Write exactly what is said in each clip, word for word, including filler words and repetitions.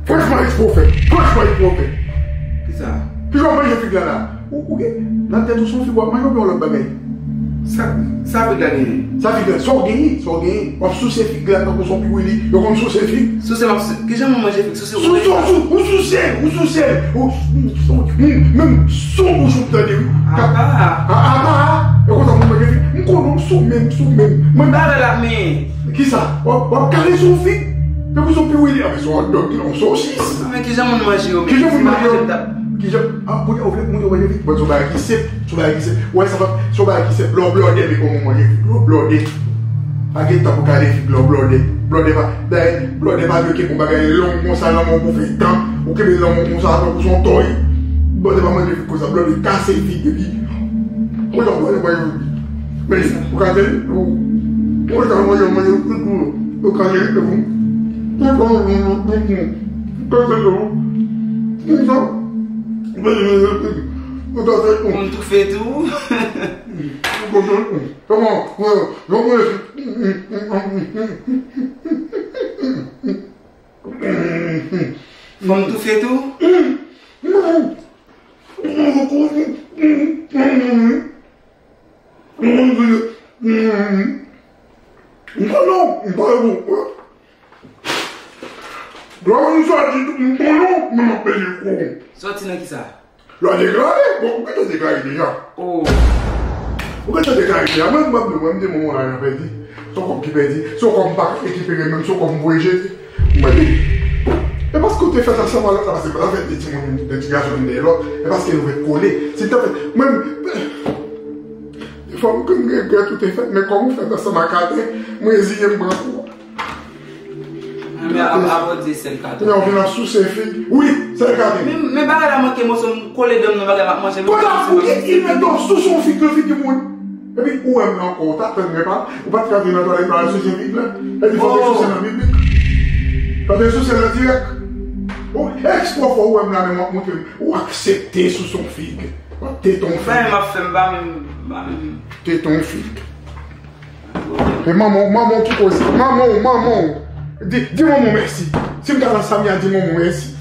Franchman, ekspo w fè. Franchman, ekspo w fè. Kisa? Kisa w manje fig la la? Ou, ou gen nan tèt ou se yon fig w ap manje oubyen yon lòt bagay? Sa, sa fig la genyen? Sa fig la, sa w genyen? Sa w genyen? W ap souse fig la tankou se yon piwili. Yo konn souse fig? Souse, m ap sou-, kijan moun manje fig? Souse, ou souse, ou souse, ou souse, ou, menm sou bouch ou tande, wi. Apa. A, apa, a. E konsa moun manje fig. M konnen w sou menm, sou menm. Mwen ba la la, men. Kisa? W ap, w ap kale sou fig? Tankou se yon piwili, a, men se yon hot dog, non, sosis. A, men kijan moun manje yo, men? Kijan moun manje yo? Kijan, a, kounye a, ou vle moun yo manje fig? Bon, se yon bagay ki senp, se yon bagay ki senp. Ou wè, sa pa, se yon bagay ki senp. Lè w blòdè, men kòman w manje fig? Lè w blòdè. Pa gen tan pou kale fig, lè w blòdè. Blòdè pa, dayè, blòdè pa dwe kenbe yon bagay long konsa nan men w pou fè tan. Ou kenbe nan men w konsa, tankou se yon tòy. Blòdè pa manje fig konsa, blòdè kase fig, epi, konsa w pral manje fig. Men, ou ka fè, ou, ou ka manje, manje, ou, ou, ou ka fè, ou, ou ka fè, ou, ou ka fè, ou, ou ka fè, ou, ou ka fè, ou. Moun toufe tou. Ou ka fè, ou. Kòman, ou, ou, ou, Fò m toufe tou? M pa non, m pa non. Lè w soti tou, m pa non, men m ap pede kou. Soti nan kisa? Lè w deklare, bon, ou gentan deklare deja. Oh. Ou gentan deklare deja. Mwen, m ap di w, mwen, m te bon lajan pèdi. Se yon kòb ki pèdi. Se yon kòb m pa ka rekipere menm, se yon kòb m voye jete. Mwen di, e paske w te fèt ansanm a lòt la, paske m pa ta fèt de timoun, de ti gason youn dèyè lòt, e paske nou fèt kole. Si m ta fèt, mwen, defwa m konn regrèt ou te fèt, men kòm ou fèt ansanm ak Kaden, m reziye m pran kou a. Men a, a, a Bondye sèl Kaden. Kounye a w vin ap souse fig. Wi, sèl Kaden. Men, men bagay la manke moso, m kole dan m nan bagay m ap manje, men. Kounye a, ou gen imèt w ap souse yon fig nan figi moun. Epi ou wè m la ankò, ou t ap tann mwen pa, ou pa t ka vin nan twalèt la al souse fig la. Epi fò w te souse nan piblik. Fò w te souse nan dirèk. Ou ekspo fò ou wè m la menm w ap montre m. Ou aksepte souse yon fig. W ap tete yon fig. Sa m ap fè m pa menm, pa menm. Tete yon fig. E manman w, manman w ki koze. Manman w, manman w. Di, di manman w mèsi. Si m ta nan Samia, di manman w mèsi.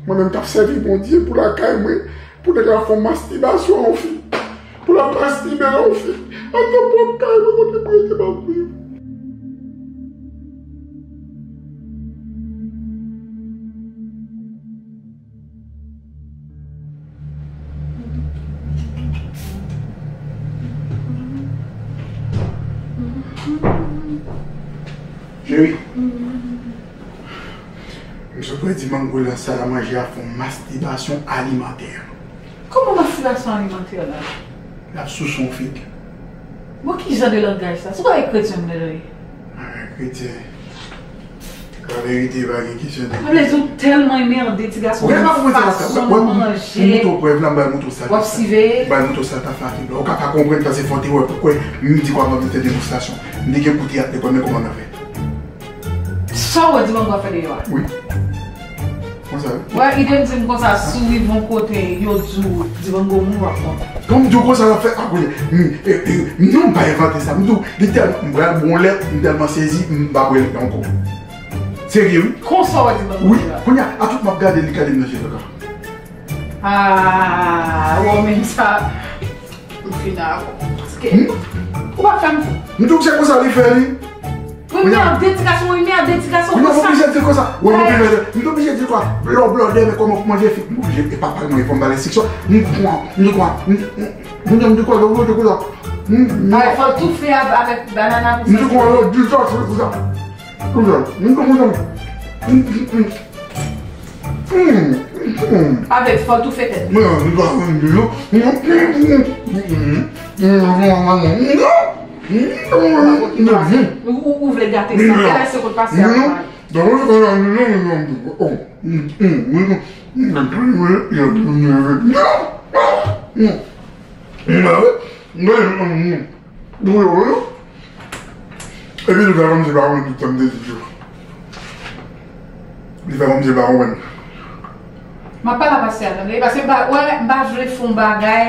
Mwen menm k ap sèvi Bondye pou lakay mwen. Pou nèg la fè yon mastibasyon a yon fi. Pou l ap mastibe a yon fi. Anndan pwòp kay mwen kote mwen rete m ap viv. Cheri. M sot wè di mango lan sal a manje a fè yon mastibasyon alimantè. Kòman mastibasyon alimantè la? L ap souse yon fig. Bon, ki jan de langaj sa? Se pa kretyen m nan ye? Bagay kretyen. La verite, pa gen kesyon de. Sa vle di ou tèlman enmède ti gason nan fason manje. Mwen montre w prèv la, m pral montre w sa. W ap siveye? M pral montre w sa ta fè a fig la. Ou ka pa konprann, paske fò w te wè poukwa m di kwa m ap fè demonstrasyon. M te gen koute ak lekòl, men kòman m ap fè. Sa w wè Dibango ap fè deyò a? Wi. Konsa, wi. Wè, ide m di m konsa, si w rive yon kote, yo di w Dibango mouri, w ap kontan. Kòm m di w konsa, l ap fè, apre, m, e, e, non, m pa envante sa. M di w, li tèl, m pral bon lèt, m tèlman sezi, m pa kwè li ankò. Serye, wi. Konsa w wè Dibango mouri a? Wi, kounye a, a tout m ap gade, li gade m nan je, kaka. Ah, wè, menm sa. M fini avè w. Paske, ou pa fè m. M di w se konsa li fè li. Ou mède ti gason, ou mède ti gason konsa. Kounye a m oblije di l konsa. Wi, m oblije di l. M oblije di l konsa. Lè w blòdè, men kòman pou manje fig, m oblije, e papa mwen fò m ba l enstriksyon. M di konsa, m di konsa, m di konsa, m di konsa, m di konsa. Ay, fò l toufe avèk banana konsa. M di konsa, di sa, se konsa. Konsa, m di konsa. Avèk fò l toufe tèt. Mwen, mwen pa konn di nou. Ou, ou, ou vle gate sa. Lè se kot pase a. Epi li fè kòmsi pa konn tout sa m te di yo. Li fè kòmsi li pa konprann. M ap pale a pastè a, tande, paske m pa, wè, m pa vle fè yon bagay,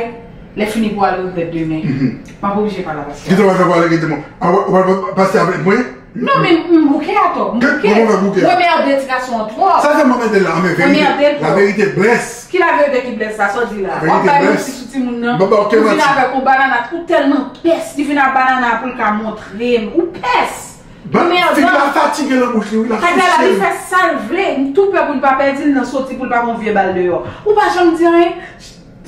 lè fini pou al regrèt demen. M ap oblije pale a pastè a. Kite w fè pale, kite mwen. A, w, w, pastè a vle mwen? Non, men m bouke atò. M bouke. Kòman w fè bouke? Mwen mède ti gason an twòp. Sa fè m ap mède l la, men verite. Mwen mède l twòp. Laverite blès. Ki laverite ki blès la? Sa w di la? Laverite blès. W ap bay manti sou timoun nan. Ou vin avèk yon banana, ou tèlman pès, li vin ak banana pou l ka montre m. Ou pès. Fig la fatige nan bouch li, wi, l ap souse l. Li fè sa l vle, m tou pè pou l pa pèdi l nan soti pou l pa gon vye bal deyò. Ou pa janm di anyen.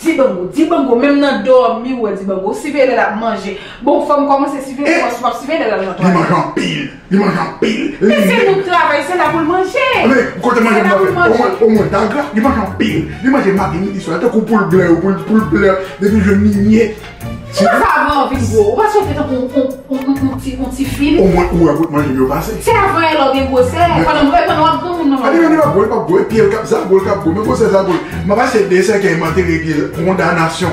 Dibango, dibango, menm nan dòmi ou wè dibango. Ou siveye lè l ap manje. Bon, fò m kòmanse siveye, kòmanse w ap siveye lè l ap nan twalèt. Li manje anpil, li manje anpil. Men se nou k travay, se la pou l manje. Men kote manje m ap fè? Omwen, omwen, dagra, li manje anpil. Li manje maten, midi, swa, tankou poul blan yo, poul, poul blan, depi l jwenn ninye. Ou pa sa avan w vin gwo. Ou pa sot tankou yon, yon, yon, yon ti, yon ti fi. Omwen ou wè bout manje m yo pase. Se avan e lè w gen gwosè. Pandan, pandan w ap granmoun nan. Li p ap gwo, li p ap gwo. E pye l k ap zago, l k ap gwo. Men gwosè zago l. M ap achte de sèkèy, m antere pye l. Kondanasyon.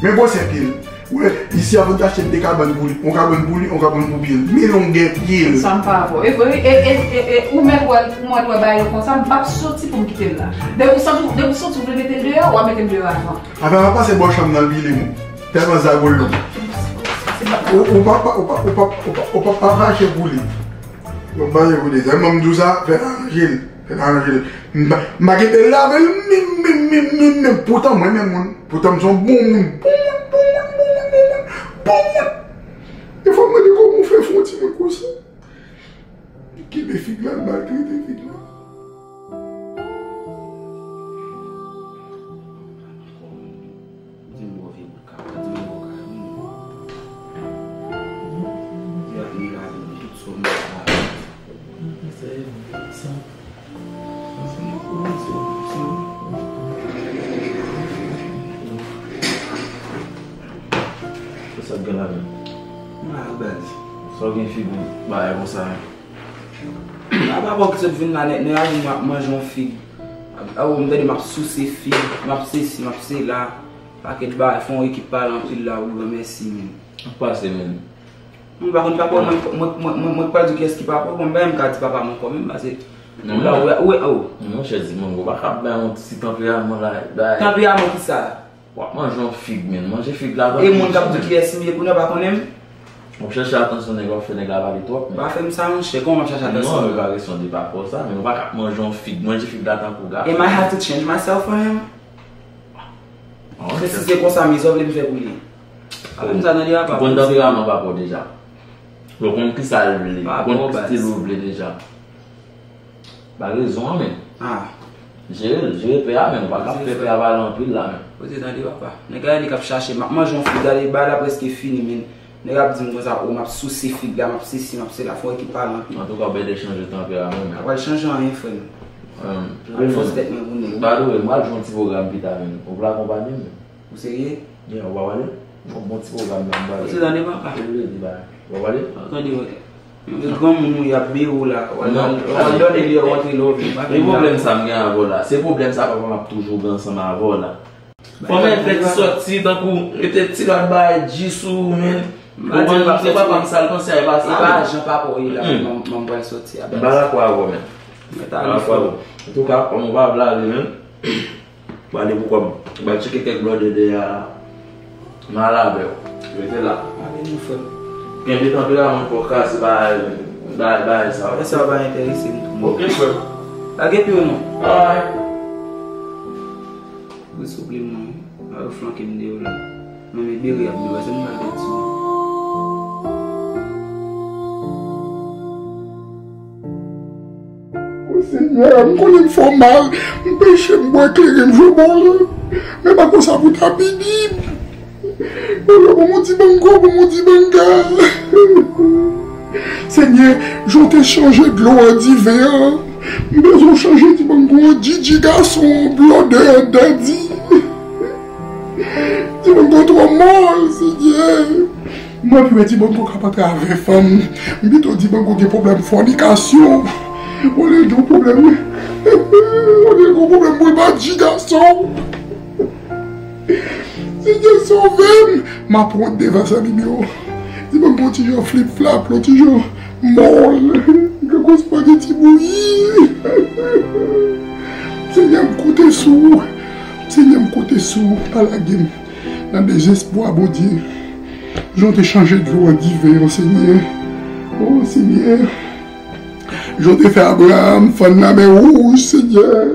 Men gwosè pye l. Ou wè, isi a fò n ta achte de kabann pou li. Yon kabann pou li, yon kabann pou pye l. Men longè pye l. Sa m pa avè w. E vre, wi. E, e, e, e, ou mèt wè, ou mèt wè bagay yo konsa, m p ap soti pou m kite l la. Depi w santi, depi w santi w vle mete l deyò, w ap mete l deyò avan. Afè m ap pase bò chanm nan, l pile m. Tèlman zago l long. Ou, ou pa, pa, ou pa, ou pa, ou pa, ou pa, pa fache pou li. Ou pa fache pou li. Sèlman m di w sa, fè l aranje l. Fè l aranje l. M pa, m pa gentan lave l menm, menm, menm, menm, menm. Poutan mwen menm moun. Poutan m se yon bon moun. Bon moun, bon moun, bon moun, bon moun. Bon moun. E fò m mande kòman w fè fè yon timoun konsa. Kenbe fig la, l maltrete fig la. Di m bò vye bout kaka, di m bò kaka, wi. Di ak li lave m tout sa m pa lave. Sa k gen la menm? M la, baz. Sa w gen figi bagay konsa menm? A pa bò ki sot vin la nèt, nèg la vin ap manje yon fig. A, a, m tande m ap souse fig, m ap sesi, m ap sela. Pakèt bagay, fè yon ekip pale anpil la, wi, granmèsi, men. K ap pase, men? Mwen pa konn papa w, mwen, mwen, mwen, mwen, mwen pa di kiyès ki papa w, bon, m pa menm ka di papa m ankò menm, paske la, ou wè, ou wè, oh. Non, monchè, di mwen, ou pa ka bay yon ti tanperaman la, bay. Tanperaman kisa? W ap manje yon fig, men. Manje fig la, e moun k ap di kiyès m ye, kounye a pa konnen m? W ap chèche atansyon nèg, w ap fè nèg la pale twòp, men. Pa fè m sa, monchè, kòman w ap chèche atansyon? Non, men pa kesyon de pa fè w sa, men ou pa ka ap manje yon fig, manje fig la tankou gason. Am I have to change myself for him? Se si se konsa, men sa w vle m fè pou li? Pa fè m sa, tande, papa. Ou konn tanperaman papa w deja. Ou konn kisa l vle, ou konn ki stil ou vle deja. Ba rezon an, men. Ah. Jere l, jere pè a, men. Ou pa ka fè pè a pale anpil la, men. Kote tande, papa. Nèg la di k ap chache, m ap manje yon fig, gade, bagay la prèske fini, men. Nèg ap di m konsa, oh, m ap souse fig la, m ap sesi, m ap sela, fò ekip pale anpil. Antouka, w bèdè chanje tanperaman, men. A pral chanje anyen, frè m. Al fòse tèt mwen pou nèg. By the way, m pral jwe yon ti pwogram pita, men. Ou vle akonpanye m, men? Ou serye? Gen, ou pa pale? Yon bon ti pwogram nan, m pale. Ou se tande papa? Ou vle di bagay. Ou pa pale? Tande, wè. Yon granmoun ou ye ap bere w la. W al, w al dòmi lè w antre lè w vin. Pa gen pwoblèm sa m gen avè w la. Se pwoblèm sa papa m ap toujou gen ansanm avè w la. Fò m fè ti sòti tankou rete ti lòt bagay jis ou, men. Ou konn se papa m sa l panse a e pa sa, men. E pa jan papa w ye la, m, m pral sòti a. M pa dakò avè w, men. M pa dakò avè w. Antouka, kòm ou pa vle ale, men. Pale pou kò m. M pral tcheke kèk blòdè dèyè a la. M al avè w. Rete la. Ale nou, frè m. Kenbe tanperaman pou w kraze bagay, bagay, bagay sa yo. Bagay sa yo pa enterese m tou, non. Oke, frè m. Lage pye w non. Alright. Wi, souple mwen, wi. A yo flanke m deyò la. Mwen men bere ap bere, se m pral pèdi. O Senyè, m konnen m fè w mal, m peche, m bwè kleren, m jwe bòl, men pa konsa pou w ta pini m. Bòl la, ban m yon dibango, ban m yon dibanga. Senyè, jan w te chanje dlo an diven an, m bezwen w chanje dibango an, Djidji gason, blòdè, dadi. Dibango twò mòl, Senyè. Mwen pi wè Dibango k ap antre avè fanm. M pito Dibango gen pwoblèm fònikasyon. Olye l gen pwoblèm. Olye l gen pwoblèm pou l pa di gason. Senyè sove m. M ap wont devan zanmi m yo. Dibango ti jan flip flap, yon ti jan mòl. Li gen gwo espageti bouyi. Senyè m konte sou ou. Senyè m konte sou ou. Pa lage m nan dezespwa, Bondye. Jan w te chanje dlo an diven, o Senyè. O Senyè. Jan w te fè Abraram fann Lanmè Wouj, Senyè.